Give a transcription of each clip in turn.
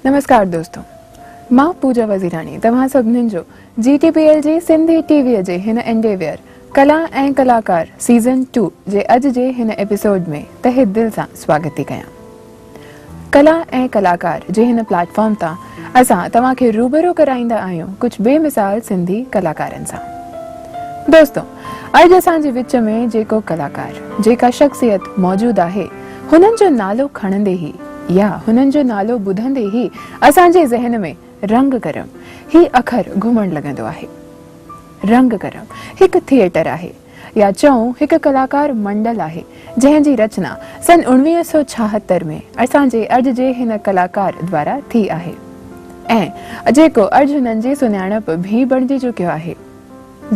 نمسڪار دوستو مان پوجا وزيراڻي توهان سڀنين جو جي ٽي پي ايل جي سنڌي ٽي وي جي هن انڊيويئر ڪلا ۽ ڪلاڪار سيزن 2 جي اڄ جي هن ايپيسوڊ ۾ تهه دل سان سواگت ٿي ڪيان. ڪلا ۽ ڪلاڪار جي هن پليٽ فارم تان اسان توهان کي روبرو ڪرائيندا آهيون ڪجهه بي مثال سنڌي ڪلاڪارن سان. دوستو اڄ اسان جي وچ ۾ جيڪو ڪلاڪار جيڪا شخصيت موجود آهي هنن جو نالو کڻندي ئي يا هنن جو نالو ٻڌندي ئي اسان جي ذهن ۾ رنگ گرم هي اکر گهمڻ لڳندو آهي. رنگ گرم هڪ ٿيئٽر آهي. يا چئون هڪ ڪلاڪار منڊل آهي، جنهن جي رچنا سن 1976 ۾ اسان جي اڄ جي هن ڪلاڪار دوارا ٿي آهي ۽ جيڪو اڄ هنن جي سڃاڻپ ڀي بڻجي چڪيو آهي.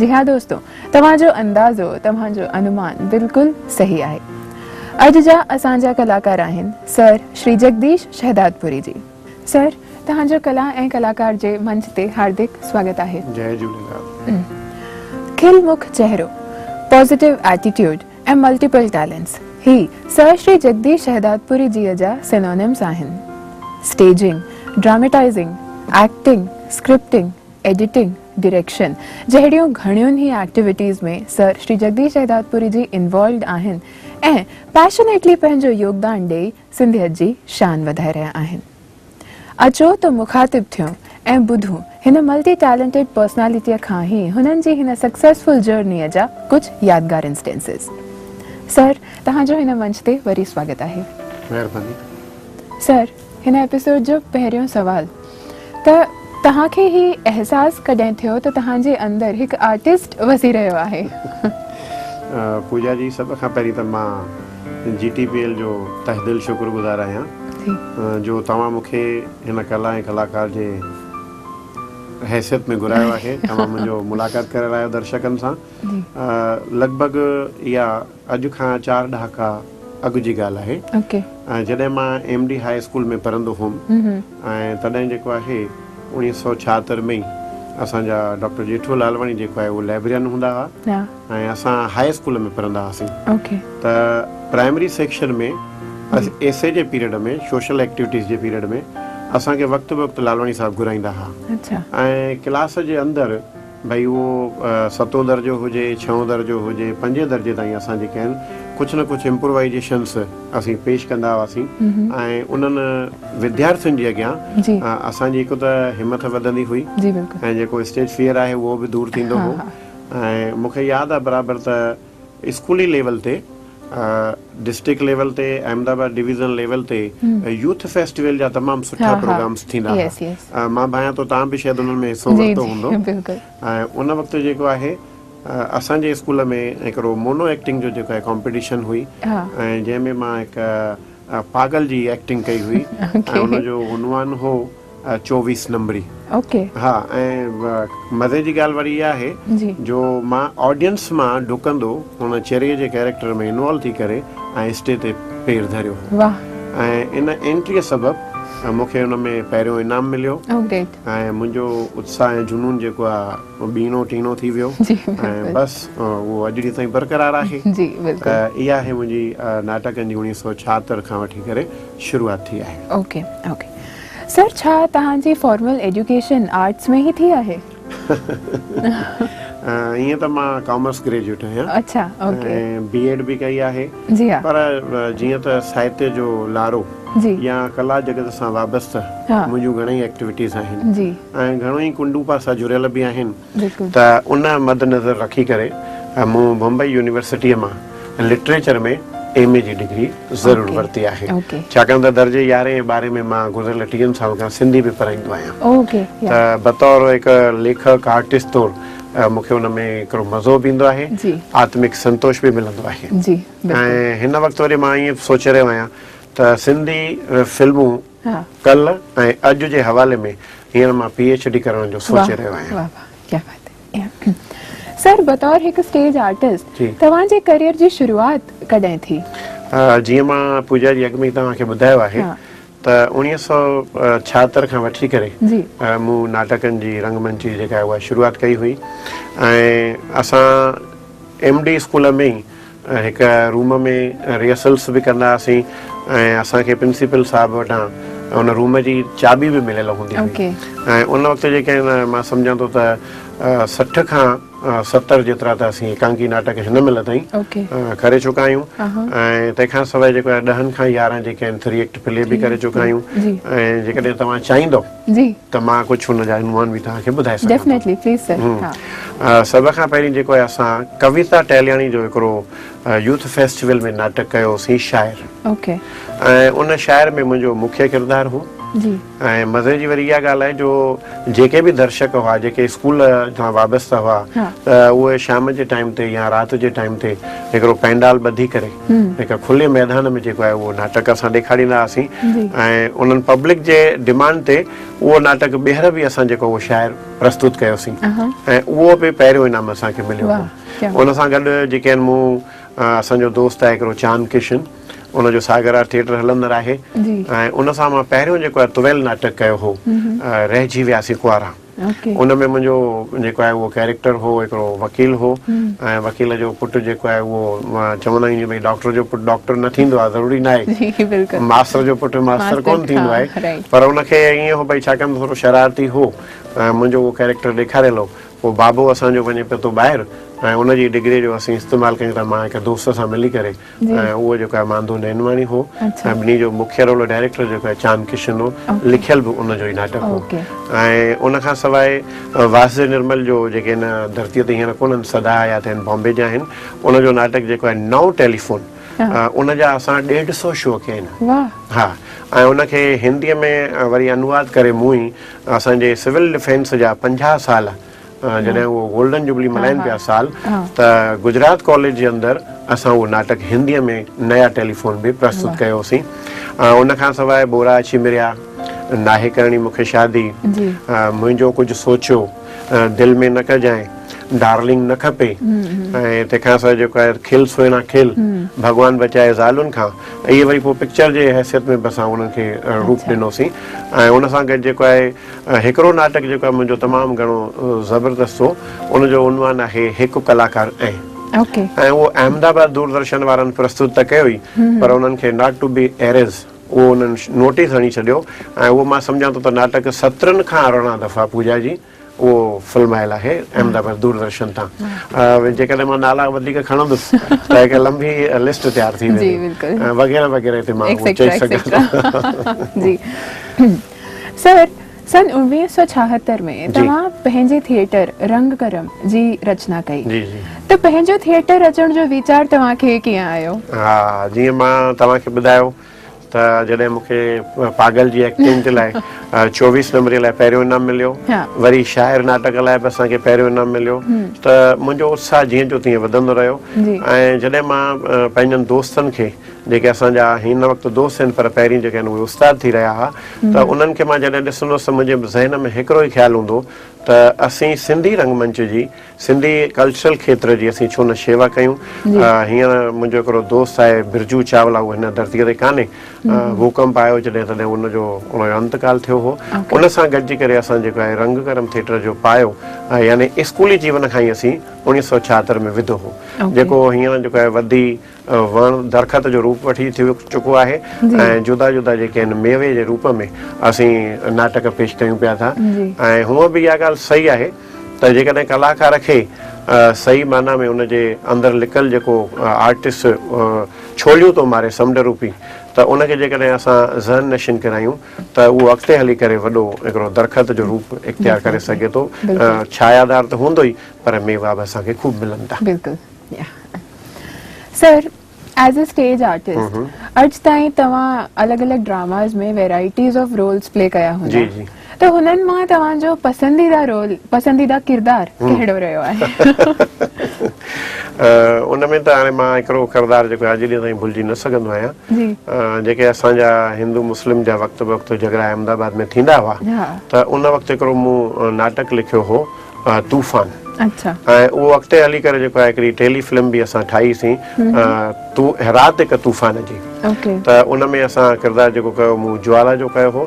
جي ها دوستو توهان جو اندازو توهان جو انومان بلڪل صحيح آهي. اڄ جا اسان جا ڪلاڪار آهن سر شري جگديش شهدادپوري جي. سر توهان جو ڪلا ۽ ڪلاڪار جي منچ تي هاردڪ سواگت آهي. جئي جهوليلال. کل مک چهرو، پازيٽو ايٽيٽيوڊ ۽ ملٽيپل ٽيلنٽس هي سر شري جگديش شهدادپوري جيء جا سينونمس آهن. Staging, dramatising, acting, scripting, editing, direction جهڙيون گهڻيون ئي ايڪٽيوٽيز ۾ سر شري جگديش شهدادپوري جي انوالوڊ آهن ۽ پيشنيٽلي پنهنجو يوگدان ڏئي سنڌيت جي شان وڌائي رهيا آهن. اچو ته مخاطب ٿيون ۽ ٻڌون هن ملٽي ٽيلنٽيڊ پرسنالٽيء کان ئي هنن جي هن سڪسيسفل جرنيء جا ڪجهه يادگار انسٽنسز. سر توهان جو هن منچ تي وري سواگت آهي. مهرباني. سر هن ايپيسوڊ جو پهريون سوال ته توهان کي هي احساس ڪڏهن ٿيو ته توهان جي اندر هڪ آرٽسٽ وسي رهيو آهي؟ پوجا جي سڀ کان پهرين ته مان جي ٽي پي ايل جو تهه دل شڪر گذار آهيان جو توهان مون کي هن ڪلا ۽ ڪلاڪار جي حيثيت ۾ گهرايو آهي توهان منهنجو ملاقات ڪري رهيا آهيو درشڪن سان لڳ ڀڳ اها اڄ کان چار ڏهاڪا اڳ جي ڳالهه آهي ۽ جڏهن مان ايم ڊي هاء اسڪول ۾ پڙهندو هوم ۽ تڏهن جيڪو آهي 1976 ۾ ئي اسان جا ڊاڪٽر ڄيٺو لالواڻي جيڪو آهي اهو لائبريرين هوندا هئا ۽ اسان هاء اسڪول ۾ پڙهندا هئاسين ته پرائمري سيڪشن ۾ ايس اي جي پيريڊ ۾ سوشل ايڪٽيوٽيز جي پيريڊ ۾ اسان کي وقت به وقت لالواڻي صاحب گهرائيندا هئا ۽ ڪلاس جي اندر ڀئي اهو ستون درجو هجي، ڇهون درجو هجي، پنجين درجي تائين اسان جيڪي آهن ڪجهه نه ڪجهه امپرووائيزيشنس اسين پيش ڪندا هئاسين ۽ انهن وديارٿين جي اڳيان اسان جي هڪ ته همٿ وڌندي هئي ۽ جيڪو اسٽيج فيئر آهي اهو به دور ٿيندو هو ۽ مون کي ياد آهي برابر ته اسڪولي ليول تي، ڊسٽرڪٽ ليول تي، احمد آباد ڊويزن ليول تي يوٿ فيسٽيول جا تمام سٺا پروگرامس ٿيندا هئا. مان ڀانيان ٿو توهان به شايد انهن ۾ حصو ورتو هوندو. ۽ ان وقت جيڪو آهي اسان جي اسڪول ۾ هڪڙو مونو ايڪٽنگ جو جيڪو آهي ڪامپيٽيشن هئي ۽ جنهن ۾ مان هڪ پاڳل جي ايڪٽنگ ڪئي هئي ۽ ان جو عنوان هو 24 نمبري. ها ۽ مزي جي ڳالهه وري اها آهي جو مان آڊينس مان ڊڪندو ان چريي جي ڪيريڪٽر ۾ انوالو ٿي ڪري ۽ اسٽيج تي پير ڌريو هو ۽ ان انٽريء سبب مون کي ان ۾ پهريون انعام مليو ۽ منهنجو اتساهه ۽ جنون جيڪو آهي ٻيڻو ٽيڻو ٿي ويو ۽ بس اهو اڄ ڏينهن تائين برقرار آهي ته اها آهي منهنجي ناٽڪن جي 1976 کان وٺي ڪري شروعات ٿي آهي. اوڪي اوڪي سر ڇا توهان جي فارمل ايجوڪيشن آرٽس ۾ ئي ٿي آهي؟ ائين ته مان ڪامرس گريجوئيٽ آهيان. اڇا اوڪي. ۽ بي ايڊ به ڪئي آهي. جي ها. پر جيئن ته ساهتيه جو لاڙو يا ڪلا جڳت سان وابسته منهنجون گهڻئي ايڪٽيوٽيز آهن ۽ گهڻو ئي ڪنڊون پاسا جڙيل به آهن ته ان مد نظر رکي ڪري مون بمبئي يونيورسٽيء مان لٽريچر ۾ ايم اي جي ڊگري ضرور ورتي آهي ڇاڪاڻ ته درجي يارهين ۽ ٻارهين ۾ مان گذريل ٽيهن سالن کان سنڌي به پڙهائيندو آهيان ته بطور هڪ ليکڪ آرٽسٽ طور مون کي ان ۾ هڪڙو مزو به ايندو آهي آتمڪ سنتوش به ملندو آهي ۽ هن وقت وري مان ائين سوچي رهيو آهيان ته سنڌي فلمون ڪلهه ۽ اڄ جي حوالي ۾ هينئر مان پي ايڇ ڊي ڪرڻ جو سوچي رهيو آهيان. سر بطور هڪ اسٽيج آرٽسٽ توهان جي ڪريئر جي شروعات ڪڏهن ٿي؟ جيئن مان پوجا جي اڳ ۾ ئي توهان کي ٻڌايو آهي ته 1976 کان وٺي ڪري مون ناٽڪن جي رنگ منچ جي جيڪا آهي اها شروعات ڪئي هئي ۽ اسان ايم ڊي اسڪول ۾ ئي هڪ روم ۾ ريهرسلس به ڪندا هئاسين ۽ اسان کي پرنسپل صاحب وٽان ان روم جي چاٻي به مليل هوندي هئي ۽ ان وقت جيڪي آهن مان سمجهان ٿو ته 60 کان 70 جيترا ته اسين ايڪانڪي ناٽڪ هن مهل تائين ڪري چڪا آهيون ۽ تنهن کان سواء جيڪو آهي ڏهن کان 11 جيڪي آهن ٿري ايڪٽ پلي به ڪري چڪا آهيون ۽ جيڪڏهن توهان چاهيندو ته مان ڪجهه ان جا عنوان به توهان کي ٻڌائي سگهان ٿو. ڊيفنيٽلي پليز سر ها. سڀ کان پهرين جيڪو آهي اسان ڪويتا ٽهلياڻي جو هڪڙو يوٿ فيسٽيول ۾ ناٽڪ ڪيو هوسين شاعر ۽ ان شاعر ۾ منهنجو مکيه ڪردار هو ۽ مزي جي وري اها ڳالهه آهي جو جيڪي به درشڪ هئا جيڪي اسڪول سان وابسته هئا ته اهي شام جي ٽائيم تي يا رات جي ٽائيم تي هڪڙو پينڊال ٻڌي ڪري هڪ کلي ميدان ۾ جيڪو آهي اهو ناٽڪ اسان ڏيکاريندا هئاسين ۽ انهن پبلڪ جي ڊمانڊ تي اهو ناٽڪ ٻيهر به اسان جيڪو اهو شاعر پرستت ڪيوسين ۽ اهو به پهريون انعام اسان کي مليو هو. ان سان گڏ جيڪي آهن مون اسان جو دوست آهي هڪڙو چاند ڪشن ان جو ساگر آرٽ ٿيٽر هلندڙ آهي ۽ ان سان مان پهريون جيڪو آهي طويل ناٽڪ ڪيو هو رهجي وياسين ڪنوارا. ان ۾ منهنجو جيڪو آهي اهو ڪيريڪٽر هو هڪڙو وڪيل هو ۽ وڪيل جو پٽ جيڪو آهي اهو چوندا آهيون جيئن ڀئي ڊاڪٽر جو پٽ ڊاڪٽر نه ٿيندو آهي ضروري نه آهي ماستر جو پٽ ماستر ڪونه ٿيندو آهي پر ان کي ائين هو ڀئي ڇاڪاڻ ته ٿورو شرارتي هو ۽ منهنجو اهو ڪيريڪٽر ڏيکاريل هو پوء بابو اسان جو وڃي پيو ٿو ٻاهر ۽ ان جي ڊگري جو اسين استعمال ڪيون ٿا مان هڪ دوست سان ملي ڪري ۽ اهو جيڪو آهي مانڌو نينواڻي هو ۽ ٻنهي جو مکيه رول ڊائريڪٽر جيڪو آهي چاند ڪشن هو لکيل به ان جو ئي ناٽڪ هو ۽ ان کان سواء واسديو نرمل جو جيڪي هن ڌرتيء تي هينئر ڪونهن سدا حيات آهن بامبي جا آهن ان جو ناٽڪ جيڪو آهي نئون ٽيليفون ان جا اسان 150 شو ڪيا آهن ها ۽ ان کي هنديء ۾ وري انواد ڪري مون ئي اسان جي سول ڊفينس جا 50 سال جڏهن اهو گولڊن جوبلي ملهائين پيا سال ته گجرات ڪاليج جي اندر اسان اهو ناٽڪ هنديء ۾ نيا ٽيليفون به پرستت ڪيوسين. ان کان سواء ٻورا اچي مريا، ناهي ڪرڻي مون کي شادي، منهنجو ڪجهه سوچيو، دل ۾ نه ڪجانء، ڊارلنگ نه کپي ۽ تنهن کان سواء جيڪو آهي کل سهڻا کل، ڀڳوان بچائي زالن کان، اهي وري پوء پڪچر جي حيثيت ۾ به اسان انهن کي روپ ڏنوسين ۽ ان سان گڏ جيڪو آهي هڪڙو ناٽڪ جيڪو آهي منهنجو تمام گهڻو زبردست هو ان جو عنوان آهي هڪ ڪلاڪار ۽ ۽ اهو احمد آباد دوردرشن وارن پرستت ته ڪيو ئي پر انهن کي not two بي ايريز اهو انهن نوٽيس هڻي ڇڏيو ۽ اهو مان سمجهان ٿو ته ناٽڪ 17 کان 18 دفعا پوڄا جي اهو فلمايل آهي احمد آباد دوردرشن تان. جيڪڏهن مان نالا وڌيڪ کڻندس ته هڪ لنبي لسٽ تيار ٿي ويندي وغيره وغيره هتي مان اهو چئي سگهان ٿو. جي سر، سن 1976 ۾ توهان پنهنجي ٿيئٽر رنگ ڪرم جي رچنا ڪئي ته پنهنجو ٿيئٽر رچڻ جو ويچار توهان کي ڪيئن آيو؟ ها جيئن مان توهان کي ٻڌايو ته جڏهن مون کي پاڳل جي ايڪٽنگ جي لاء 24 نمبري لاء پهريون انعام مليو وري شاعر ناٽڪ لاء به اسان کي پهريون انعام مليو ته منهنجو اتساهه جيئن جو تيئن وڌندو رهيو ۽ جڏهن مان پنهنجن دوستن کي جيڪي اسان جا هن وقت دوست آهن پر پهرين جيڪي آهن اهي استاد ٿي رهيا هئا ته انهن کي مان جڏهن ڏسندو هوس ته منهنجي ذهن ۾ هڪڙو ئي خيال هوندو ته اسين سنڌي رنگ منچ جي سنڌي ڪلچرل کيتر جي اسين ڇو نه شيوا ڪيون. هينئر منهنجو هڪڙو دوست آهي برجو چاولا اهو هن ڌرتيء تي ڪانهي ڀوڪمپ آيو جڏهن تڏهن ان جو ان جو انتقال ٿيو هو ان سان گڏجي ڪري اسان جيڪو آهي رنگ ڪرم ٿيٽر جو پايو يعني اسڪولي جيون کان ئي اسين 1976 ۾ وڌو هو جيڪو هينئر جيڪو آهي وڌي وڻ درخت جو روپ وٺي ٿي چڪو آهي ۽ جدا جدا جيڪي آهن ميوي جي روپ ۾ اسين ناٽڪ پيش ڪيون پيا ٿا ۽ هونء به اها ڳالهه صحيح آهي ته جيڪڏهن ڪلاڪار کي صحيح معنيٰ ۾ ان جي اندر لڪل جيڪو آرٽسٽ ڇوليون ٿو ماري سمنڊ روپي ته ان کي جيڪڏهن اسان ذهن نشين ڪرايون ته اهو اڳتي هلي ڪري وڏو هڪڙو درخت جو روپ اختيار ڪري سگهي ٿو. ڇايادار ته هوندو ئي پر ميوا به اسان کي خوب ملن ٿا. بلڪل sir as a stage artist اڄ تائين توهان الڳ الڳ ڊراماز ۾ ويرائٽيز آف رولز پلي ڪيا هوندا ته هنن مان توهان جو پسنديده رول پسنديده ڪردار ڪهڙو رهيو آهي؟ ان ۾ ته هاڻي مان هڪڙو ڪردار جيڪو اڄ ڏينهن تائين ڀلجي نه سگهندو آهيان جيڪي اسان جا هندو مسلم جا وقت به وقت جهڳڙا احمد آباد ۾ ٿيندا هئا ته ان وقت هڪڙو مون ناٽڪ لکيو هو طوفان ۽ اهو اڳتي هلي ڪري جيڪو آهي هڪڙي ٽيلي فلم به اسان ٺاهي سين تو رات هڪ طوفان جي ته ان ۾ اسان ڪردار جيڪو ڪيو مون جوالا جو ڪيو هو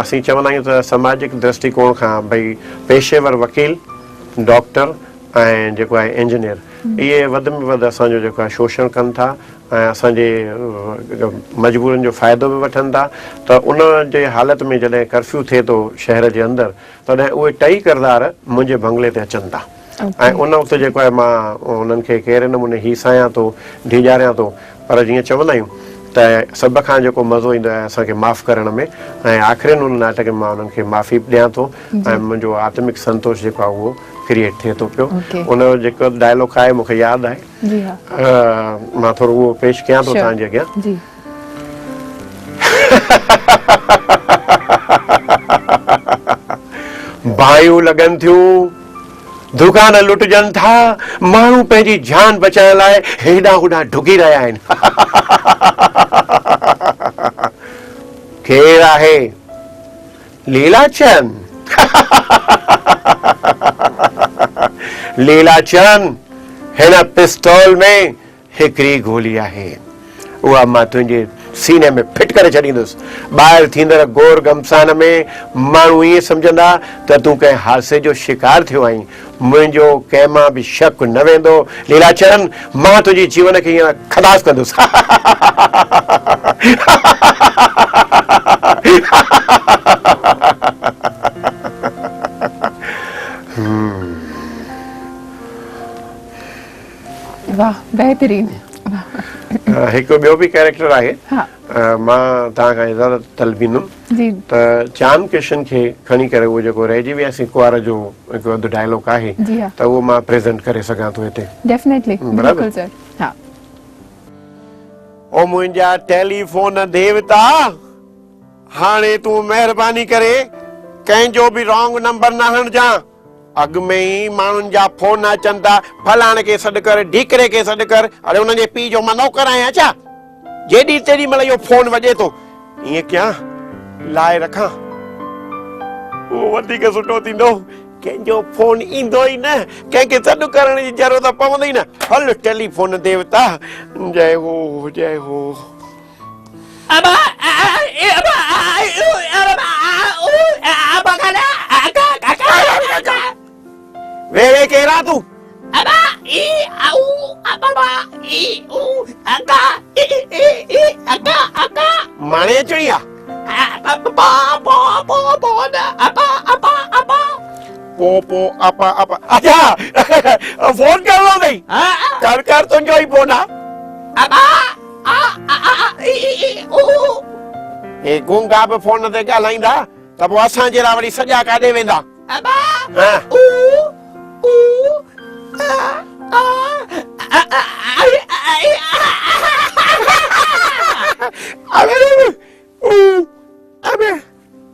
اسين چوندا آهيون ته سماجڪ درشٽيڪوڻ کان ڀئي پيشيور وڪيل ڊاڪٽر ۽ جيڪو آهي انجنيئر اهي وڌ ۾ وڌ اسان جو جيڪو آهي شوشڻ ڪن ٿا ۽ اسان جي مجبورين جو فائدو به وٺن ٿا ته ان جي حالت ۾ جڏهن ڪرفيو ٿئي ٿو شهر جي اندر تڏهن اهي ٽئي ڪردار منهنجي بنگلي تي اچن ٿا ۽ ان وقت جيڪو آهي مان انهن کي ڪهڙي نموني هيسايان ٿو ڊيڄاريان ٿو پر جيئن چوندا آهيون ته سڀ کان جيڪو مزو ايندو آهي اسان کي معاف ڪرڻ ۾ ۽ آخرين ان ناٽڪ ۾ مان انهن کي معافي به ڏيان ٿو ۽ منهنجو آتمڪ سنتوش جيڪو آهي اهو ڪريئيٽ ٿئي ٿو پيو. ان جو جيڪو ڊائلاگ آهي مون کي ياد آهي مان ٿورو اهو پيش ڪيان ٿو توهان جي اڳيان. باهيون لڳن ٿيون، دڪان لٽجن ٿا، ماڻهو پنهنجي جان بچائڻ لاء هيڏانهن هوڏانهن ڊڪي رهيا آهن. ڪير آهي؟ ليلاچند! ليلاچند! هن پستول ۾ هڪڙي گولي آهي، اها مان تنهنجي سيني ۾ فٽ ڪري ڇڏيندس. ٻاهر ٿيندڙ گور گهمسان ۾ ماڻهو ائين سمجهندا ته تون ڪنهن حادثي جو شڪار ٿيو آهين. منهنجو ڪنهن مان به شڪ نه ويندو. ليلاچند! مان تنهنجي جيون کي هينئر خلاص ڪندس. واھ بهترين. هڪ ٻيو به ڪيريڪٽر آهي مان توهان کان اجازت طلبيندم ته چاند ڪشن کي کڻي ڪري اهو جيڪو رهجي وياسين ڪنوار جو هڪ اڌ ڊائلاگ آهي ته اهو مان پريزنٽ ڪري سگهان ٿو هتي. ڊيفنيٽلي بلڪل سر ها. او منهنجا ٽيليفون ديوتا هاڻي تون مهرباني ڪري ڪنهن جو به رانگ نمبر نه هڻجان. اڳ ۾ ئي ماڻهن جا فون اچن ٿا، فلاڻي کي سڏ ڪر، ڍيڪري کي سڏ ڪر، اڙي انهن جي پيء جو مان نوڪر آهيان ڇا؟ جيڏي تيڏي مهل اهو فون وڄي ٿو. ائين ڪيان، لاهي رکان، اهو وڌيڪ سٺو ٿيندو. ڪنهن جو فون ايندو ئي نه، ڪنهن کي سڏ ڪرڻ جي ضرورت پوندي ئي نه. هل ٽيليفون ديوتا، جئي هو، جئي هو. ويڙي ڪير آ تون؟ ماڻي اچڻي آ؟ پو پو اپا اپا اڇا فون ڪرڻو اٿئي؟ ڪر ڪر تنهنجو ئي فون آ. هي گونگا به فون تي ڳالهائيندا ته پوء اسان جهڙا وري سڄا ڪاڏي ويندا؟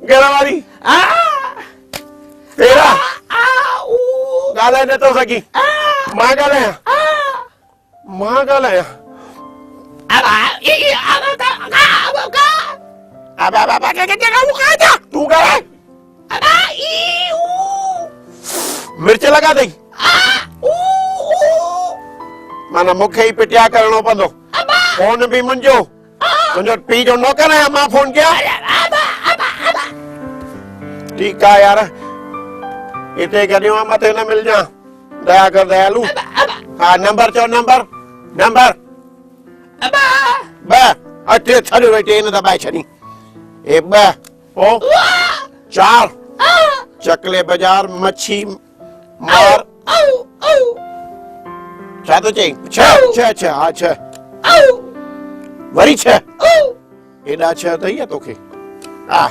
گهر واري تيرا ڳالهائي نٿو سگهين مان ڳالهايان مان ڳالهايان. تون ڳالهاء. مرچ لڳا اٿئي. معنيٰ مون کي ئي پٽيا ڪرڻو پوندو. فون به منهنجو. تنهنجو پيء جو نوڪر آهيان مان فون ڪيان. ٺيڪ آ يار. هتي گڏيو آ مٿي نه ملجان. ديا ڪر ديالو. ها نمبر چئو نمبر نمبر. ٻه اٺ ڇڏ ويٺي نه دٻائي ڇڏي. هي ٻه پو چار چڪلي بازار مڇي مار ڇا ٿو چئي ڇهه ڇهه ڇهه ها ڇهه وري ڇهه ايڏا ڇهه اٿئي يا توکي آ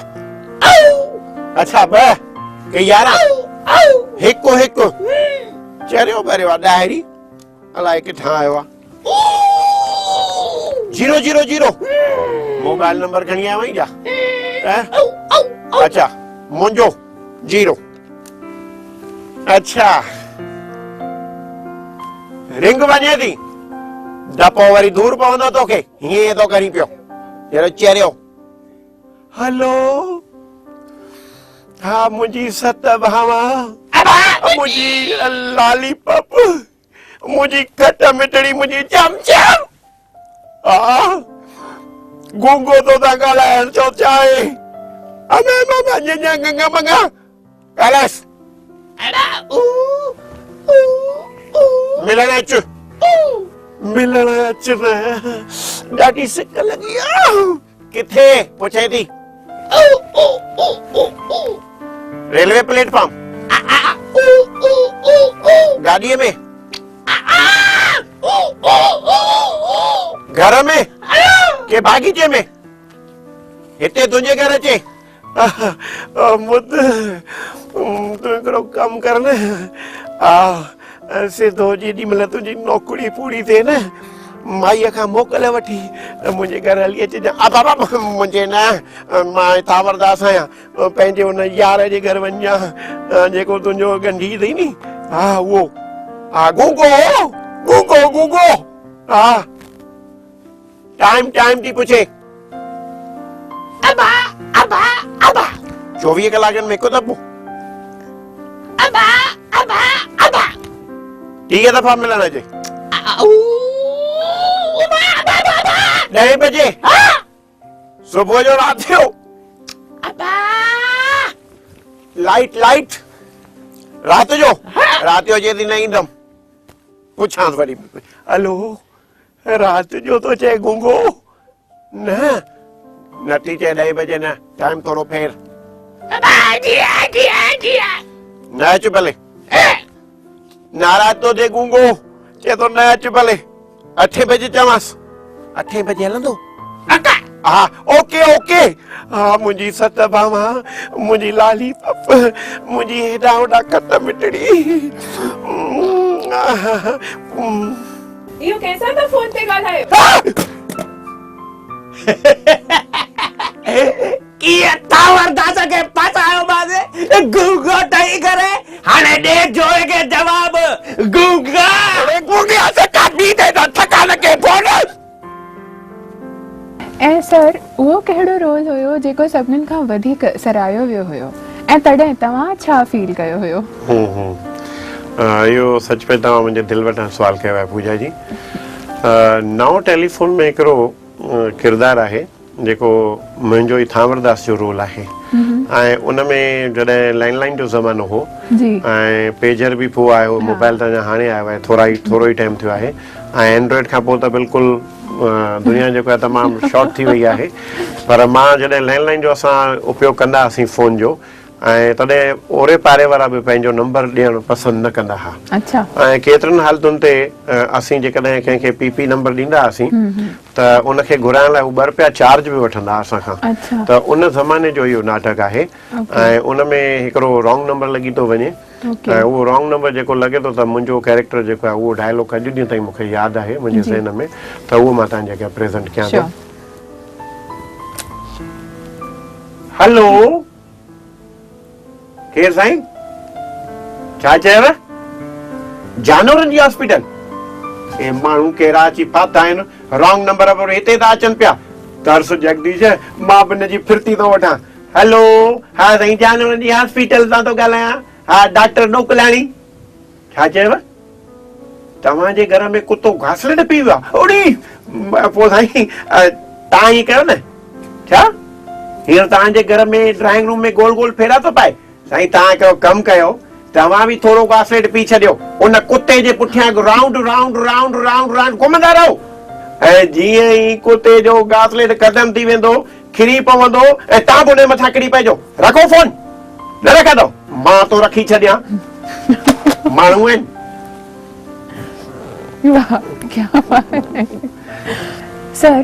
اڇا ٻه ڪي يارهن هڪ هڪ چريو ٻريو آ ڏاهري الائي ڪٿان آيو آ zero zero zero mobile number کڻي آيو آهين ڇا اڇا منهنجو زيرو اڇا رنگ وڃي ٿي ڊپو وري دور پوندو توکي هيئن ٿو ڪرين پيو جهڙو چريو. هلو ها منهنجي ست ڀاوا منهنجي لالي پپ منهنجي کٽ مٺڙي منهنجي چمچم ها گونگو تو تان ڳالهائڻ ٿو چاهي امي ماما ڳالهائس. ملڻ اچ. ملڻ اچ نه، ڏاڍي سڪ لڳي آ. ڪٿي؟ پڇي ٿي. Railway platform. گاڏيء ۾. گهر ۾. ڪي باغيچي ۾. هتي تنهنجي گهر اچي. مد تون هڪڙو ڪم ڪر نه، آ سڌو جيڏي مهل تنهنجي نوڪري پوري ٿئي نه، مائيء کان موڪل وٺي منهنجي گهر هلي اچجان. آ بابا منهنجي نه، مان ٿانورداس آهيان، پنهنجي ان يار جي گهر وڃجان جيڪو تنهنجو ڳنڍي اٿئي ني، ها اهو، ها گونگو گونگو گونگو، ها ٽائيم ٽائيم ٿي پڇي. ابا ابا ابا. 24 ڪلاڪن ۾ هڪ دفعو. ابا ابا ابا. 30 دفعا ملڻ اچي. ابا ابا ابا. 10 بجي. صبح جو رات جو. ابا. Light light. رات جو. رات جو اچي ٿي نه ايندم. پڇانس وري. هلو. رات جو ٿو چئي گونگو. نه نه ٿي چئي ڏهين بجي نه، ٽائيم ٿورو ڦير. نه اچ ڀلي. ناراض ٿو ٿئي گونگو، چئي ٿو نه اچ ڀلي. اٺين بجي چوانس. اٺين بجي هلندو؟ ها اوڪي اوڪي. ها منهنجي ست ڀاوا، منهنجي لالي پپ، منهنجي هيڏا هوڏا کٽ مٽڙي. اهو ڪنهن سان ٿا فون تي ڳالهايو؟ ڪيئن ٿانورداس کي ڦاسايومانس، گونگو ٺهي ڪري. هاڻي ڏي جوئي کي جواب، گونگا. اڙي گونگي اسان ڪا ٻي تي ٿا ٿڪا نه ڪي فون. ۽ سر اهو ڪهڙو رول هيو جيڪو سڀنن کان وڌيڪ سراهيو ويو هيو ۽ تڏهن توهان ڇا فيل ڪيو هيو؟ هون هون اهو سچ پچ توهان منهنجي دل وٽان سوال ڪيو آهي پوجا جي. نئون ٽيليفون ۾ هڪڙو ڪردار آهي جيڪو منهنجو ئي ٿانورداس جو رول آهي ۽ ان ۾ جڏهن لينڊ لائين جو زمانو هو ۽ پيجر به پوء آيو، موبائل ته اڃا هاڻي آيو آهي، ٿورو ئي ٽائيم ٿيو آهي ۽ اينڊرائيڊ کان پوء ته بلڪل دنيا جيڪو آهي تمام شارٽ ٿي وئي آهي. پر مان جڏهن لينڊ لائين جو اسان اپيوگ ڪندا هئاسين فون جو ۽ تڏهن اوري پاري وارا به پنهنجو نمبر ڏيڻ پسند نه ڪندا ها ۽ ڪيترن حالتن تي اسين جيڪڏهن ڪنهن کي پي پي نمبر ڏيندا هئاسين ته ان کي گهرائڻ لاء هو ٻه رپيا چارج به وٺندا ها اسان کان ته ان زماني جو اهو ناٽڪ آهي ۽ ان ۾ هڪڙو رانگ نمبر لڳي ٿو وڃي ۽ اهو رانگ نمبر جيڪو لڳي ٿو ته منهنجو ڪيريڪٽر جيڪو آهي اهو ڊائلاگ اڄ ڏينهن تائين مون کي ياد آهي منهنجي ذهن ۾ ته اهو مان توهان جي اڳيان پريزنٽ ڪيان ٿو. هلو ڪير سائين؟ ڇا چيو؟ جانورن جي هاسپيٽل؟ اي ماڻهو ڪهڙا اچي ڦاٿا آهن، رانگ نمبر پر هتي ٿا اچن پيا. ترس جگديش، مان به هن جي ڦرتي ٿو وٺان. هلو، ها سائين جانورن جي هاسپيٽل تان ٿو ڳالهايان. ها ڊاڪٽر ڏوڪلاڻي. ڇا چيو؟ توهان جي گهر ۾ ڪتو گاسليٽ پي ويو آهي؟ اڙي! پوء سائين توهان ائين ڪيو نه. ڇا؟ هينئر توهان جي گهر ۾ ڊرائنگ روم ۾ گول گول ڦيرا ٿو پائي؟ سائين توهان هڪڙو ڪم ڪيو، توهان به ٿورو گاسليٽ پي ڇڏيو، ان ڪتي جي پٺيان round round round round round گهمندا رهو ۽ جيئن ئي ڪتي جو گاسليٽ ختم ٿي ويندو، ڪري پوندو ۽ تان به ان جي مٿان ڪري پئجو. رکو فون. نه رکندو؟ مان ٿو رکي ڇڏيان. ماڻهو آهن. واھ ڪيا بات هي سر.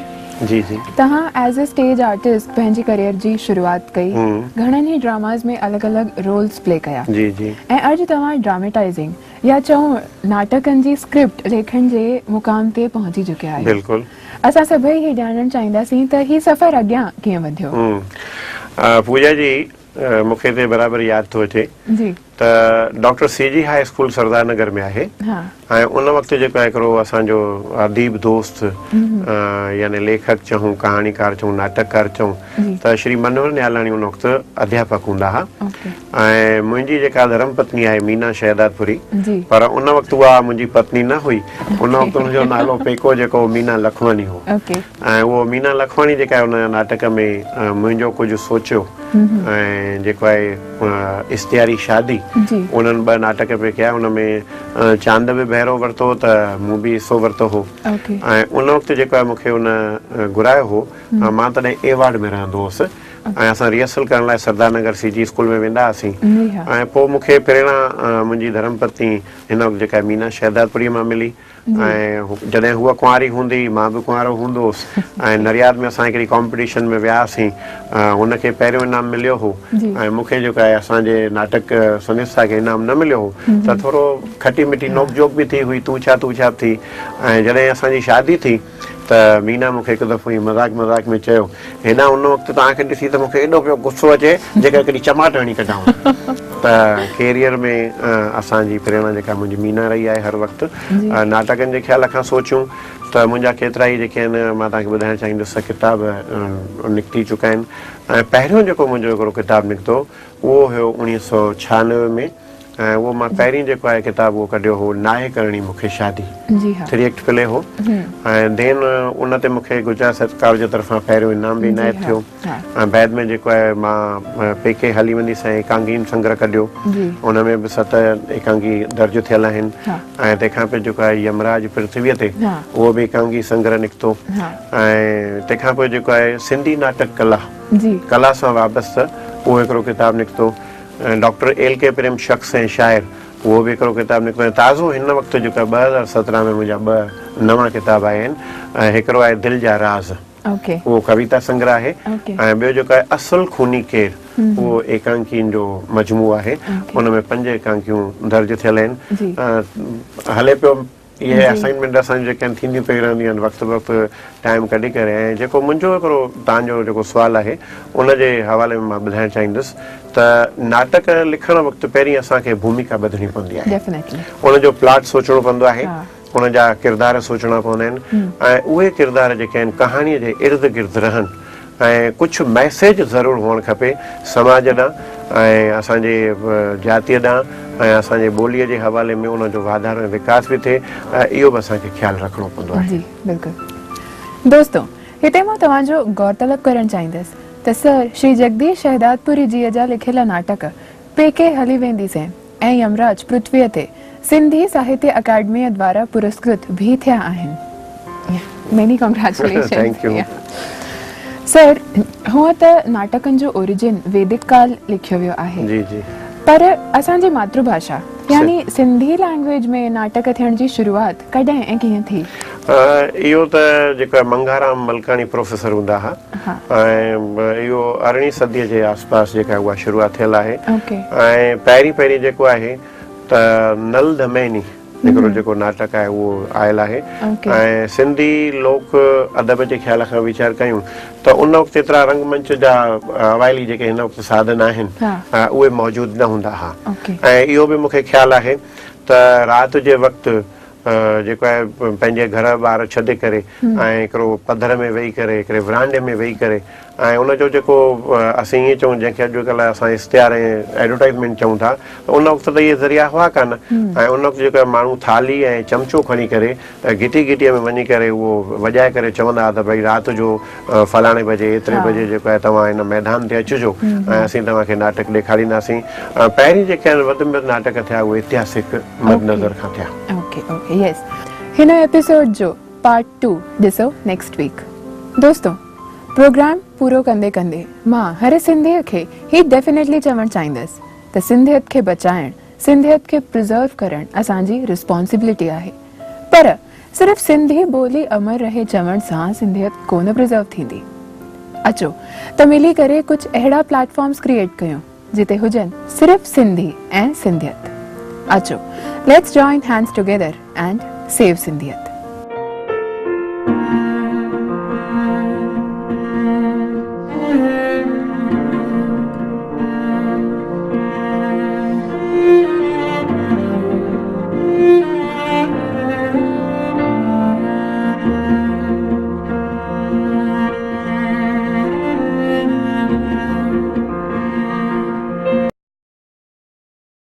جي جي. توهان ايز اي اسٽيج آرٽسٽ پنهنجي ڪريئر جي شروعات ڪئي، گهڻن ئي ڊراماز ۾ الڳ الڳ رولز پلي ڪيا جي جي. ۽ اڄ توهان ڊراميٽائزنگ يا چئون ناٽڪن جي اسڪرپٽ ليکڻ جي مقام تي پهچي چڪيا آهيو. بلڪل. اسان سڀئي هي ڄاڻڻ چاهينداسين ته هي سفر اڳيان ڪيئن وڌيو؟ پوجا جي مون کي هتي برابر ياد ٿو اچي ته doctor C G high school Sardar Nagar ۾ آهي ۽ ان وقت جيڪو آهي هڪڙو اسان جو اديب دوست يعني ليکڪ چئون ڪهاڻيڪار چئون ناٽڪڪار چئون ته شري منوهر نيالاڻي ان وقت اڌياپڪ هوندا ها ۽ منهنجي جيڪا ڌرم پتني آهي مينا شهدادپوري پر ان وقت اها منهنجي پتني نه هئي ان وقت ان جو نالو پيڪو جيڪو مينا لکواڻي هو ۽ اهو مينا لکواڻي جيڪا آهي ان ناٽڪ ۾ منهنجو ڪجهه سوچيو ۽ جيڪو آهي اشتهاري شادي. انهن ٻه ناٽڪ پئي ڪيا ان ۾ چاند به بهرو ورتو ته مون به حصو ورتو هو ۽ ان وقت جيڪو آهي مون کي ان گهرايو هو مان تڏهن اي وارڊ ۾ رهندو هوس ۽ اسان ريهرسل ڪرڻ لاء سردار نگر سي جي اسڪول ۾ ويندا هئاسين ۽ پوء مون کي پريرڻا منهنجي ڌرم پتني هن وقت جيڪا مينا شهدادپوريء مان ملي ۽ جڏهن هوء ڪنواري هوندي هئي مان به ڪنوارو هوندو هوس ۽ نرياد ۾ اسان هڪڙي ڪامپٽيشن ۾ ويا هئاسين هن کي پهريون انعام مليو هو ۽ مون کي جيڪو آهي اسان جي ناٽڪ سنسٿا کي انعام نه مليو هو ته ٿورو کٽي مٺي نوڪ جهوڪ به ٿي هئي تون ڇا تون ڇا به ٿي ۽ جڏهن اسان جي شادي ٿي ته مينا مون کي هڪ دفعو ائين مذاق مذاق ۾ چيو، هيڏانهن ان وقت توهان کي ڏسي ته مون کي ايڏو پيو غصو اچي جيڪر هڪڙي چماٽ هڻي ڪڍانو. ته ڪيريئر ۾ اسان جي پريرڻا جيڪا منهنجي مينا رهي آهي هر وقت ناٽڪن جي خيال کان سوچيون ته منهنجا ڪيترائي جيڪي آهن مان توهان کي ٻڌائڻ چاهيندس ته ڪتاب نڪتي چڪا آهن ۽ پهريون جيڪو منهنجو هڪڙو ڪتاب نڪتو اهو هيو 1996 ۾ ۽ اهو مان پهرين جيڪو آهي ڪتاب اهو ڪڍيو هو ناهي ڪرڻي مون کي شادي ٿري ايڪٽ پلي هو ۽ دين ان تي مون کي گجرات سرڪار جي طرفان پهريون انعام به عنايت ٿيو ۽ بعد ۾ جيڪو آهي مان پيڪي هلي ويندي سائين ايڪانگين سنگرهه ڪڍيو ان ۾ به ست ايڪانگي درج ٿيل آهن ۽ تنهن کان پوء جيڪو آهي يمراج پرٿويء تي اهو به ايڪانگي سنگرهه نڪتو ۽ تنهن کان پوء جيڪو آهي سنڌي ناٽڪ ڪلا ڪلا سان وابسته اهو هڪڙو ڪتاب نڪتو ڊاڪٽر ايل ڪي پريم شخص ۽ شاعر اهو به هڪڙو ڪتاب نڪتو ۽ تازو هن وقت جيڪو آهي 2017 ۾ منهنجا ٻه نوان ڪتاب آيا آهن ۽ هڪڙو آهي دل جا راز اهو ڪويتا سنگرهه آهي ۽ ٻيو جيڪو آهي اصل خوني ڪير اهو ايڪانڪين جو مجموعو آهي ان ۾ پنج ايڪانڪيون درج ٿيل آهن هلي پيو. اهي اسائنمينٽ اسان جون جيڪي آهن ٿينديون پيون رهنديون آهن وقت بوقت ٽائيم ڪڍي ڪري ۽ جيڪو منهنجو هڪڙو توهان جو جيڪو سوال آهي ان جي حوالي ۾ مان ٻڌائڻ چاهيندس ته ناٽڪ لکڻ وقت پهرين اسان کي ڀوميڪا ٻڌڻي پوندي آهي ان جو پلاٽ سوچڻو پوندو آهي ان جا ڪردار سوچڻا پوندا آهن ۽ اهي ڪردار جيڪي آهن ڪهاڻي جي ارد گرد رهن ۽ ڪجهه ميسيج ضرور هئڻ کپي سماج ڏانهن ۽ اسان جي جاتيء ڏانهن ۽ اسان جي ٻوليء جي حوالي ۾ ان جو واڌارو ۽ وڪاس به ٿئي اهو به اسان کي خيال رکڻو پوندو آهي. جي بلڪل دوستو هتي مان توهان جو غور طلب ڪرڻ چاهيندس ته سر شري جگديش شهدادپوري جيء جا لکيل ناٽڪ پيڪي هلي وينديسين ۽ يمراج پرٿويء تي سنڌي ساهتيه اڪيڊميء دوارا پرسڪرت به ٿيا آهن. Many congratulations. Thank you. Sir, هونء ته ناٽڪن جو اوريجن ويدڪ ڪال لکيو ويو آهي. جي جي. پر اسان جي ماتر ڀاشا يعني سنڌي لينگويج ۾ ناٽڪ ٿيڻ جي شروعات ڪڏهن ۽ ڪيئن ٿي؟ اهو ته جيڪو آهي منگهارام ملڪاڻي پروفيسر هوندا ها ۽ اهو ارڙهين صديء جي آس پاس جيڪا اها شروعات ٿيل آهي ۽ پهرين پهرين جيڪو آهي ته نل ڌميني هڪڙو جيڪو ناٽڪ آهي اهو آيل آهي ۽ سنڌي لوڪ ادب جي خيال کان ويچار ڪيون ته ان وقت ايترا رنگ منچ جا اوائلي جيڪي هن وقت ساڌن آهن اهي موجود نه هوندا ها ۽ اهو به مون کي خيال آهي ته رات جي وقت جيڪو آهي پنهنجي گهر ٻار ڇڏي ڪري ۽ هڪڙو پڌر ۾ ويهي ڪري هڪڙي ورانڊي ۾ ويهي ڪري ۽ ان جو جيڪو اسين ائين چئون جنهن کي اڄڪلهه اسان اشتهار ۽ ايڊورٽائزمينٽ چئون ٿا ته ان وقت ته اهي ذريعا هئا ڪانه ۽ ان وقت جيڪو آهي ماڻهو ٿالهي ۽ چمچو کڻي ڪري گهٽي گهٽيء ۾ وڃي ڪري اهو وڄائي ڪري چوندا هئا ته ڀئي رات جو فلاڻي بجي ايتري بجي جيڪو آهي توهان هن ميدان تي اچجو ۽ اسين توهان کي ناٽڪ ڏيکارينداسين. پهرين جيڪي آهن وڌ ۾ وڌ ناٽڪ ٿيا اهي اتهاسڪ مد نظر کان ٿيا. اوڪي اوڪي يس هن ايپيسوڊ جو پارٽ ٽو ڏسو نيڪسٽ ويڪ. دوستو پروگرام پورو ڪندي ڪندي مان هر سنڌيء کي هي ڊيفينيٽلي چوڻ چاهيندس ته سنڌيت کي بچائڻ سنڌيت کي پرزرو ڪرڻ اسان جي رسپانسبلٽي آهي پر صرف سنڌي ٻولي امر رهي چوڻ سان سنڌيت ڪونه پرزرو ٿيندي. اچو ته ملي ڪري ڪجهه اهڙا پليٽفارمز ڪريئيٽ ڪيون جتي هجن صرف سنڌي ۽ سنڌيت. اچو let's join hands together and save Sindhiyat.